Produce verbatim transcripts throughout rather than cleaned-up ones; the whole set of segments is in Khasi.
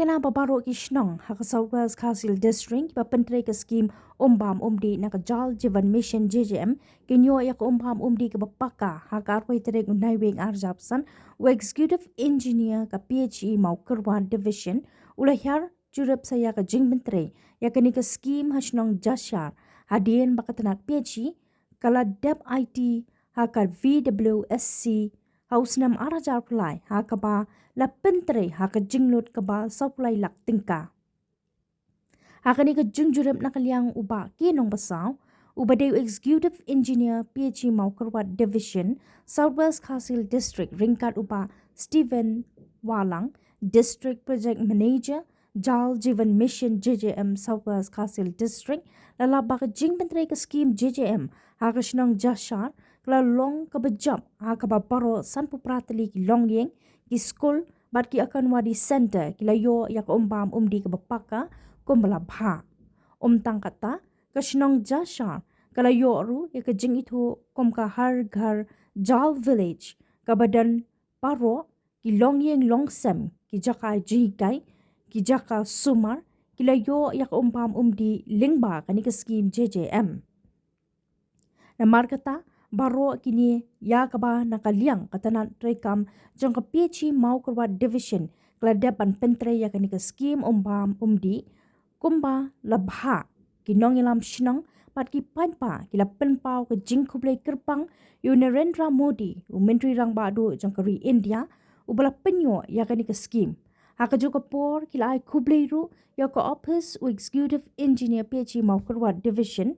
Kane ba baroh ki shnong ha ka South West Khasi Hills District ba pyntrei ka skim Umbam Umdih na ka Jal Jeevan Mission, J J M, kin ïoh ïa ka umbam umdih kaba paka ha ka arwei tarik u Naiwieng arhajar arphew san, u Executive Engineer ka P H E Mawkyrwat Division u la hiar jurip sa ïa ka jingpyntrei ïa kane ka skim ha shnong Jashar, hadien ba ka tnat P H E ka la dep aiti ha ka V W S C ha u snem arhajar arphew lai, ha kaba la pyntrei ha ka jinglut kaba sawphew lai lak tyngka. Ha kane ka jingjurip na ka liang u Bah K Nongbasaw, uba dei u Executive Engineer P H E Mawkyrwat Division, South West Khasi Hills District, ryngkat u Bah Stephen Wahlang, District Project Manager, Jal Jeevan Mission, J J M, South West Khasi Hills District, la lap ba ka jingpyntrei ka skim J J M ha ka shnong Jashar ka la long kaba jop, ha kaba baroh sanphew phra tylli ki longïing, ki skul bad ki Anganwadi Center ki la ïoh ïa ka umbam umdih kaba paka kumba la bha. Ym tang katta, ka shnong Jashar ka la ïoh ruh ïa ka jingithuh kum ka Har Ghar Jal Village, kaba don baroh ki longïing longsem, ki jaka jinghikai, ki jaka sumar, ki la ïoh ïa ka umbam umdih lyngba kane ka skim J J M. Namar kata, baroh kine ïa kaba na ka liang ka tnat treikam jong ka P H E Mawkyrwat Division ka la dep ban pyntrei ïa kane ka skim umbam umdih kumba la bha. Ki nongïalam shnong bad ki paidbah ki la pynpaw ka jingkhublei kyrpang ïa u Narendra Modi, u Myntri Rangbah Duh jong ka ri India, uba la pynïoh ïa kane ka skim. Ha kajuh ka por ki la ai khublei ruh ïa ka ophis u Executive Engineer P H E Mawkyrwat Division,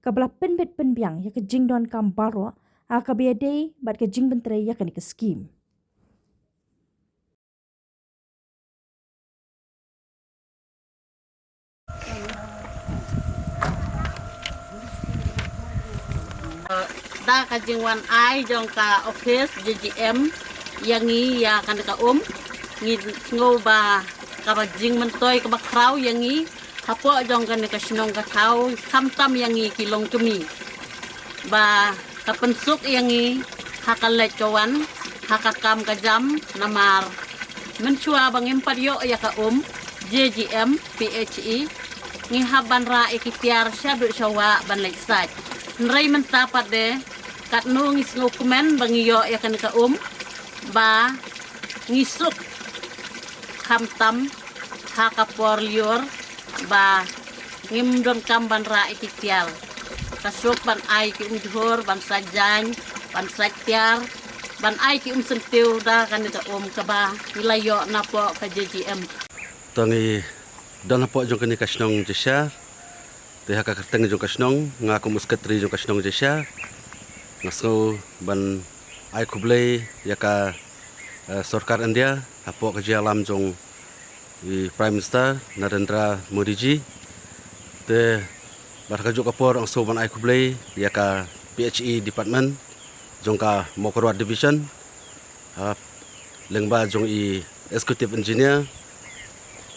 kaba la pynbit pynbiang ïa ka jingdonkam baroh ha kaba ïadei bad ka jingpyntrei ïa kane ka skim. Da ka jingwan ai jong ka ophis J J M ïa ngi ïa kane ka um, ngi sngew ba kaba jingmyntoi kaba khraw ïa ngi hapoh jong kane ka shnong ka thaw, khamtam ïa ngi ki longkmie. Ba ka pynsuk ïa ngi ha ka leit ka wan, ha ka kam ka jam, namar mynshuwa ba ngim pat ïoh ïa ka um, J J M, P H E, ngi hap ban rah ïa ki tiar shaduh shawah ban leit sait. Hynrei mynta pat de, katno ngi sngewkmen ba ngi ïoh ïa kane ka um, ba ngi suk khamtam ha ka por lyiur ba ngim donkam ban rah ïa ki tiar. Ka suk ban ai ki um jhur, ban sait jaiñ, ban sait tiar, ban ai ki um syntiew da kane ka um kaba ngi la ïoh napoh ka J J M. To ngi don hapoh jong kane ka shnong Jashar. Te ha ka kyrteng jong ka shnong, nga kum u sekretari jong ka shnong Jashar, nga sngew ban ai khublei ïa ka, eh, sorkar India hapoh ka jingïalam jong i Prime Minister Narendra Modi ji. Te bad ha kajuh ka por nga sngew ban ai khublei ïa ka P H E department jong ka Mawkyrwat Division, ha lyngba jong i Executive Engineer,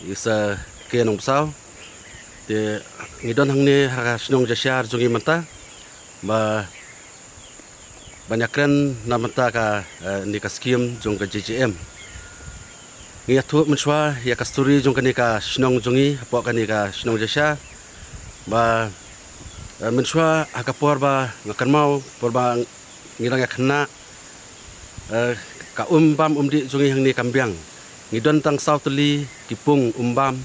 i Sir K Nongbasaw. Te ngi don hangne ha ka shnong Jashar jong ngi mynta ba ban ïakren na bynta ka, eh, ne ka skim jong ka J J M. Ngi ïathuh mynshuwa ïa ka story jong kane ka shnong jong ngi hapoh kane ka shnong Jashar ba, eh, mynshuwa ha ka por ba nga kynmaw, por ba ngi dang ïa khynnah, eh, ka um bam um dih jong ngi hangne kam biang. Ngi don tang saw tylli ki pung um bam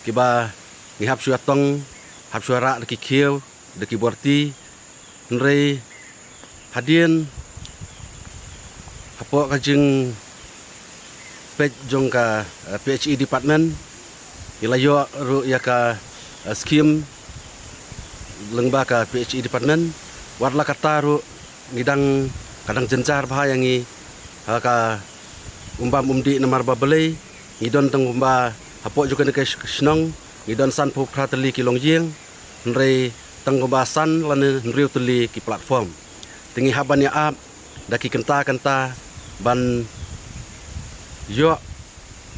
kiba ngi hap shu ïa tong, hap shu ïa rah da ki khiew, da ki borti. Hynrei hadien hapoh ka jingpeit jong ka, eh, P H E department, ngi la ïoh ruh ïa ka, eh, skim lyngba ka P H E department. Wat la katta ruh ngi dang, ka dang jynjar bha ïa ngi ha ka um bam um dih namar ba balei ngi don tang kumba hapoh jong kane ka sh-, shnong ngi don sanphew phra tylli ki longïing, hynrei tang kumba san lane hynriew tylli ki platform. Te ngi hap ban ïa ap da ki kynta kynta ban ïoh,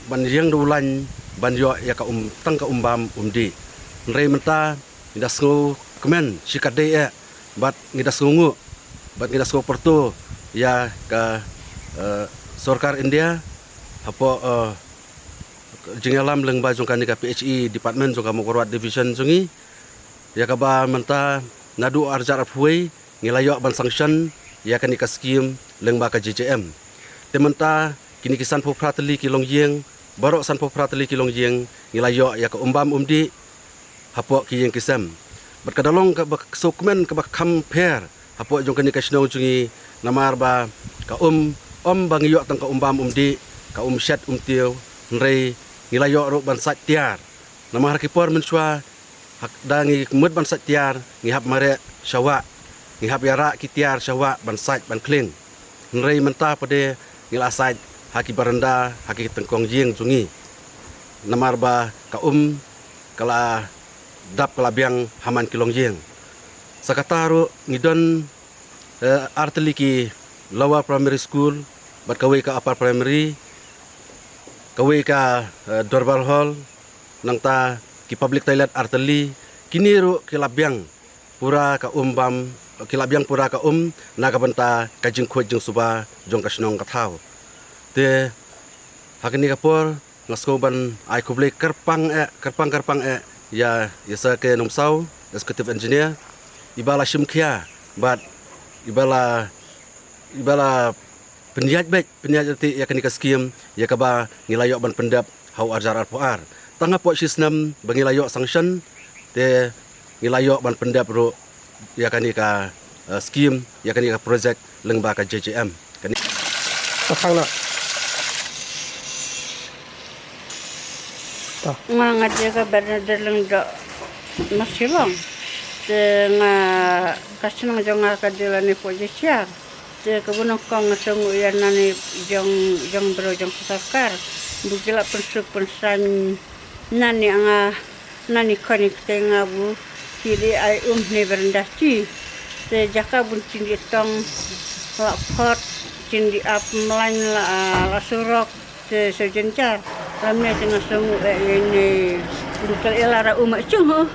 ban ïeng da u lain ban ïoh ïa ka um, tang ka um bam um dih. Hynrei mynta ngi da sngewkmen shi katdei eh, bad ngi da sngewnguh, bad ngi da sngewpyrto ïa ka, eh, sorkar India hapoh, eh, jingïalam lyngba jong kane ka P H E department jong ka Mawkyrwat division jong ngi, ïa kaba mynta naduh arhajar arphew wei ngi la ïoh ban sanction ïa kane ka skim lyngba ka J J M. Te mynta kine ki sanphew phra tylli ki longïing, baroh sanphew phra tylli ki longïing ngi la ïoh ïa ka um bam um dih hapoh ki ïing ki sem. Bad ka da long kaba sngewkmen kaba kham pher hapoh jong kane ka shnong jong ngi, namar ba ka um, ym ba ngi ïoh tang ka um bam um dih, ka um shet um tiew, hynrei ngi la ïoh ruh ban sait tiar. Namar ha ki por mynshuwa, ha kaba ngi mut ban sait tiar, ngi hap mareh sha wah, ngi hap ïarah ki tiar sha wah ban sait ban khlieng. Hynrei mynta pat de ngi la sait ha ki baranda, ha ki tyngkong ïing jong ngi, namar ba ka um ka la dap, ka la biang ha man ki longïing. Sa kata ruh ngi don, eh, ar tylli ki lower primary school, bad kawei ka upper primary, kawei ka, eh, Dorbar Hall, nangta ki public toilet ar tylli, kine ruh ki la biang pura ka um bam, ki la biang pura ka um na ka bynta ka jingkhuid jingsuba jong ka shnong ka thaw. Te ha kane ka por nga sngew ban ai khublei kyrpang eh, kyrpang kyrpang eh ïa, ïa Sir K Nongmsaw, Executive Engineer, iba la shim khia bad iba la, iba la pynïaid beit, pynïaid lynti ïa kane ka skim, ïa kaba ngi la ïoh ban pyndep ha u arhajar arphew ar. Tang hapoh shi snem ba ngi la ïoh sanction, te ngi la ïoh ban pyndep ruh ïa kane ka, eh, skim, ïa kane ka project lyngba ka J J M. Kane. Pasang na. Nga, nga dei ka Bernadette Lyngdoh na Shillong. Te nga, ka shnong jong nga ka dei lane Port Jaiñtia. Te kaba nyngkong nga sngew ïa nani jong, jong briew jong ka sorkar, ba ki la pynsuk pynsaiñ nani ïa nga, nani khon ïa kata ïa nga, ba ki dei ai um ne baranda shi. Te jaka ban chim dih tong la phot, chim dih ap mlaiñ la, la surok. Te sa jynjar, lamne te nga sngew eh ïa ine, ba ka la ïa la ra um eh chung ho.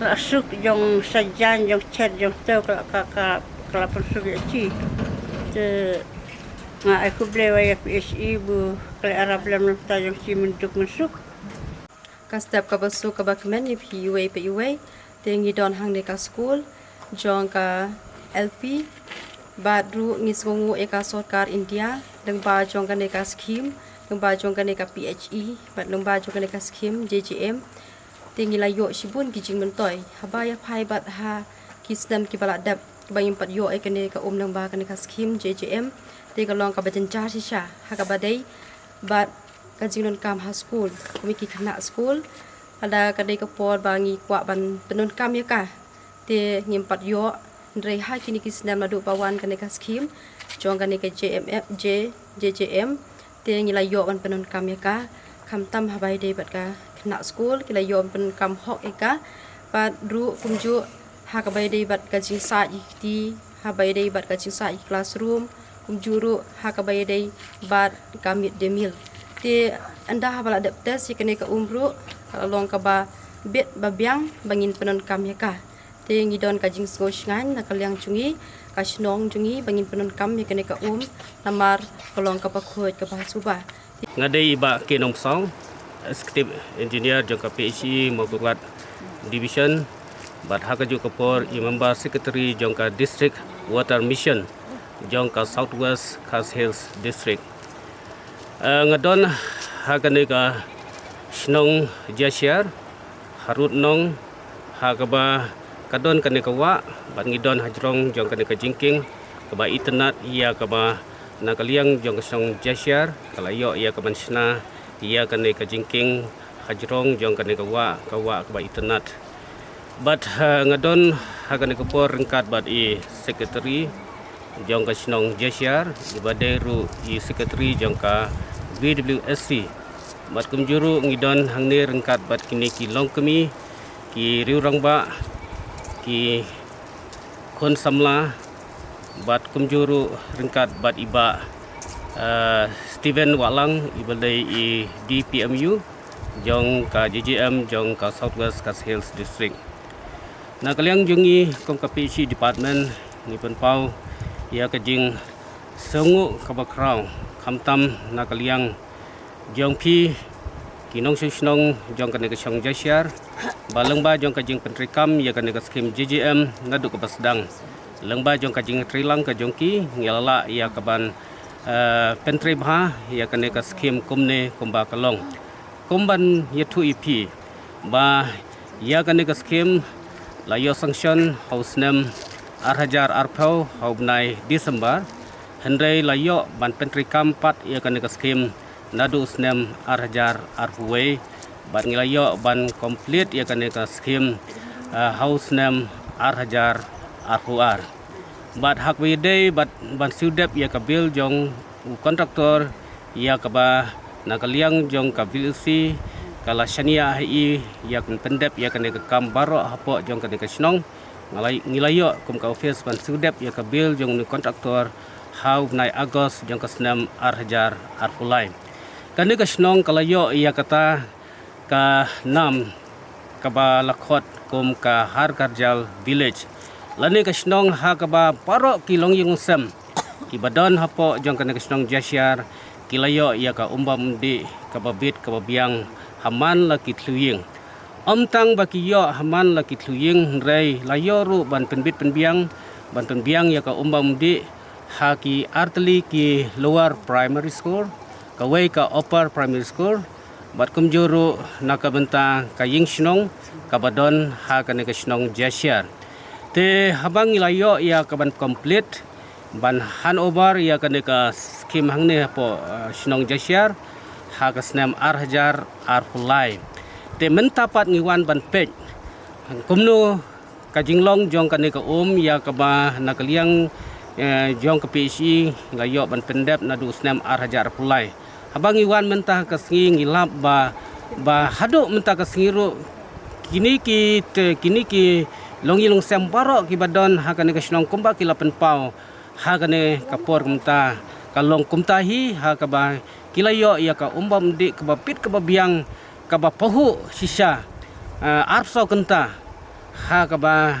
La suk jong sa jaiñ, jong chet, jong tew, ka la, ka, ka, ka la pynsuk ïa shi. Te nga ai khublei ïa P H E ba ka la ïa rap lem lem ta jong shi mynduk mynsuk. Ka step kaba suk kaba kmen ïa phi iwei pa iwei. Te ngi don hangne ka skul jong ka L P, bad ruh ngi sngewnguh ïa ka sorkar India lyngba jong kane ka skim, lyngba jong kane ka P H E, bad lyngba jong kane ka skim J J M. Te ngi la ïoh shibun ki jingmyntoi haba ïa phai bad ha ki snem kiba la dep, ba ngim pat ïoh ïa kane ka um lyngba kane ka skim J J M. Te ka long kaba jynjar shisha ha kaba dei bad ka jingdonkam ha skul, kum ki khynnah skul. Lada ka dei ka por ba ngi kwah ban pyndonkam ïa ka, te ngim pat ïoh. Hynrei ha kine ki snem naduh ba wan kane ka skim jong kane ka J M F, J, J J M, te ngi la ïoh ban pyndonkam ïa ka. Khamtam haba ïadei bad ka khynnah skul, ki la ïoh ban pyndonkam hok ïa ka. Bad ruh kumjuh ha kaba ïadei bad ka jingsait ïa ki kti, haba ïadei bad ka jingsait ïa ki classroom, kumjuh ruh ha kaba ïadei bad ka mid day meal. Te ynda haba la dep test ïa kane ka um ruh, ka la long kaba bit ba biang ba ngin pyndonkam ïa ka. Te ngi don ka jingsngew shngaiñ na ka liang jong ngi, ka shnong jong ngi, ba ngin pyndonkam ïa kane ka um, namar ka long kaba khuid kaba suba. Nga dei i Bah K Nongmsaw, Executive Engineer jong ka P H E Mawkyrwat Division, bad ha kajuh ka por i Member Secretary jong ka District Water Mission jong ka South West Khasi Hills District. Eh, nga don ha kane ka shnong Jaiñtia, ha Rutnong, ha kaba ka don kane ka wah, bad ngi don hajrong jong kane ka jingkieng kaba itynnad, ïa kaba na ka liang jong ka shnong Jaiñtia ka la ïoh ïa ka ban shna ïa kane ka jingkieng hajrong jong kane ka wah, ka wah kaba itynnad. Bad, eh, nga don ha kane ka por ryngkat bad i Secretary jong ka shnong Jaiñtia, iba dei ruh i Secretary jong ka V W S C. Bad kumjuh ruh ngi don hangne ryngkat bad kine ki longkmie, ki riewrangbah, ki khun samla, bad kumjuh ruh ryngkat bad i Bah, eh, Stephen Wahlang, iba dei i D P M U jong ka J J M jong ka South West Khasi Hills District. Na ka liang jong ngi kum ka P H E department, ngi pynpaw ïa ka jingsngewnguh kaba khraw, khamtam na ka liang jong phi ki nongshong shnong jong kane ka shnong Jashiar, ba lyngba jong ka jingpyntreikam ïa kane ka skim J J M naduh kaba sdang, lyngba jong ka jingtreilang ka jong ki, ngi la lah ïa kaban, eh, pyntrei bha ïa kane ka skim kumne kumba ka long. Kumban ïathuh ïa phi ba ïa kane ka skim la ïoh sanction ha u snem ar hajar arphew ha u bnai December, hynrei la ïoh ban pyntrei kam pat ïa kane ka skim naduh u snem ar hajar arphew wei, bad ngi la ïoh ban complete ïa kane ka skim, ah, ha u snem ar hajar arphew ar. Bad ha kaba ïadei bad ban siew dep ïa ka bill jong u kontraktor, ïa kaba na ka liang jong ka V L C ka la shaniah ha i ïa ka pyndep ïa kane ka kam baroh hapoh jong kane ka shnong. Ngi la, ngi la ïoh kum ka office ban siew dep ïa ka bill jong u kontraktor ha u bnai August jong ka snem ar hajar arphew lai. Kane ka shnong ka la ïoh ïa kata ka nam kaba la khot kum ka Har Ghar Jal Village, lane ka shnong ha kaba baroh ki longïing longsem kiba don hapoh jong kane ka shnong Jashiar ki la ïoh ïa ka umbam umdih kaba bit kaba biang ha man la ki thliew ïing. Ym tang ba ki ïoh ha man la ki thliew ïing, hynrei la ïoh ruh ban pynbit pynbiang, ban pynbiang ïa ka umbam umdih ha ki artylli ki lower primary school, kawei ka upper primary school, bad kumjuh ruh na ka bynta ka ïing shnong kaba don ha kane ka shnong Jashiar. Te haba ngi la ïoh ïa kaban complete ban hand over ïa kane ka skim hangne hapoh, eh, shnong Jashiar ha ka snem ar hajar arphew lai. Te mynta pat ngi wan ban peit kumno ka jinglong jong kane ka um ïa kaba na ka liang, eh, jong ka P H E la ïoh ban pyndep naduh u snem ar hajar arphew lai. Haba ngi wan mynta ha ka sngi ngi lap ba, ba haduh mynta ka sngi ruh kine ki te, kine ki longïing longsem baroh kiba don ha kane ka shnong kumba ki la pynpaw ha kane ka por kumta ka long kumta hi, ha kaba ki la ïoh ïa ka umbam umdih kaba bit kaba biang kaba pahuh shisha, ah, arphew saw kynta, ha kaba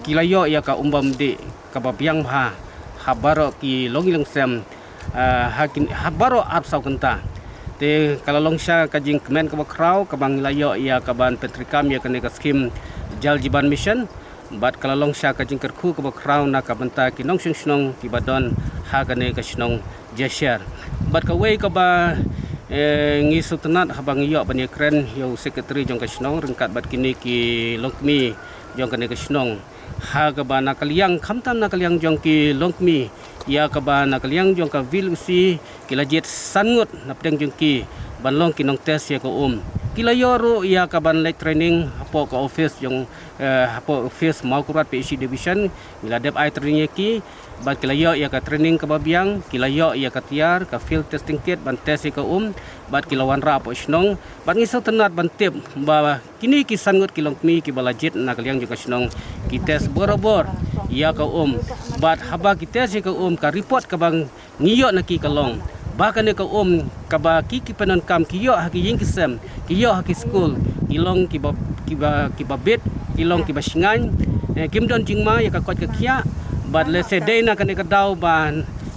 ki la ïoh ïa ka umbam umdih kaba biang bha ha baroh ki longïing longsem, ah, ha kin, ha baroh arphew saw kynta. Te ka la long sha ka jingkmen kaba khraw kaba ngi la ïoh ïa kaban pyntrei kam ïa kane ka skim Jal Jeevan Mission. Bad ka la long sha ka jingkyrkhu kaba khraw na ka bynta ki nongshong shnong kiba don ha kane ka shnong Jashiar. Bad kawei kaba, eh, ngi sngewtynnat haba ngi ïoh ban ïakren ïa u secretary jong ka shnong ryngkat bad kine ki longkmie jong kane ka shnong, ha kaba na ka liang, khamtam na ka liang jong ki longkmie, ïa kaba na ka liang jong ka V L C ki la jied san ngut na pdeng jong ki ban long ki nongtest ïa ka um. Ki la ïoh ruh ïa kaban leit training hapoh ka office jong, eh, hapoh office Mawkyrwat P H E division, ngi la dep ai training ïa ki, bad ki la ïoh ïa ka training kaba biang, ki la ïoh ïa ka tiar, ka field testing kit ban test ïa ka um, bad ki la wanrah hapoh shnong, bad ngi sngewtynnat ban tip ba kine ki san ngut ki longkmie kiba la jied na ka liang jong ka shnong ki test borabor ïa ka um. Bad haba ki test ïa ka um, ka report kaba ngi ïoh na ki ka long ba kane ka um kaba ki, ki pyndonkam ki ïoh ha ki ïing ki sem, ki ïoh ha ki skul, ki long kiba, kiba, kiba bit, ki long kiba shngaiñ, eh, kim don jingma ïa ka koit ka khiah. Bad lehse dei na kane ka daw ba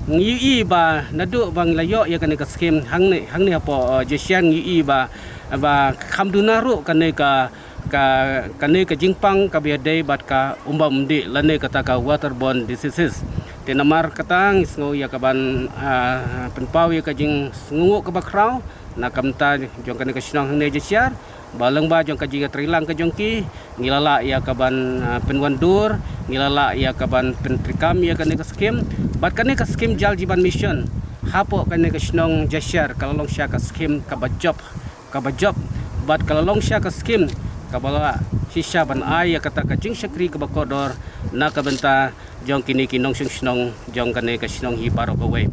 ngi ïohi ba naduh ba ngi la ïoh ïa kane ka skim hangne, hangne hapoh, eh, Jashiar ngi ïohi ba, ba kham duna ruh kane ka, ka, kane ka jingpang kaba ïadei bad ka umbam umdih lane kata ka waterborne diseases. Te namar kata ngi sngew ïa kaban, ah, pynpaw ïa ka jingsngewnguh kaba khraw na ka bynta jong kane ka shnong hangne Jashiar, ba lyngba jong ka jingïatreilang ka jong ki, ngi la lah ïa kaban, ah, pynwandur, ngi la lah ïa kaban pyntreikam ïa kane ka skim. Bad kane ka skim Jal Jeevan Mission hapoh kane ka shnong Jashiar ka la long sha ka skim kaba jop, kaba jop, bad ka la long sha ka skim kaba la shisha ban ai ïa kata ka jingshakri kaba kordor na ka bynta jong kine ki nongshong shnong jong kane ka shnong hi baroh kawei.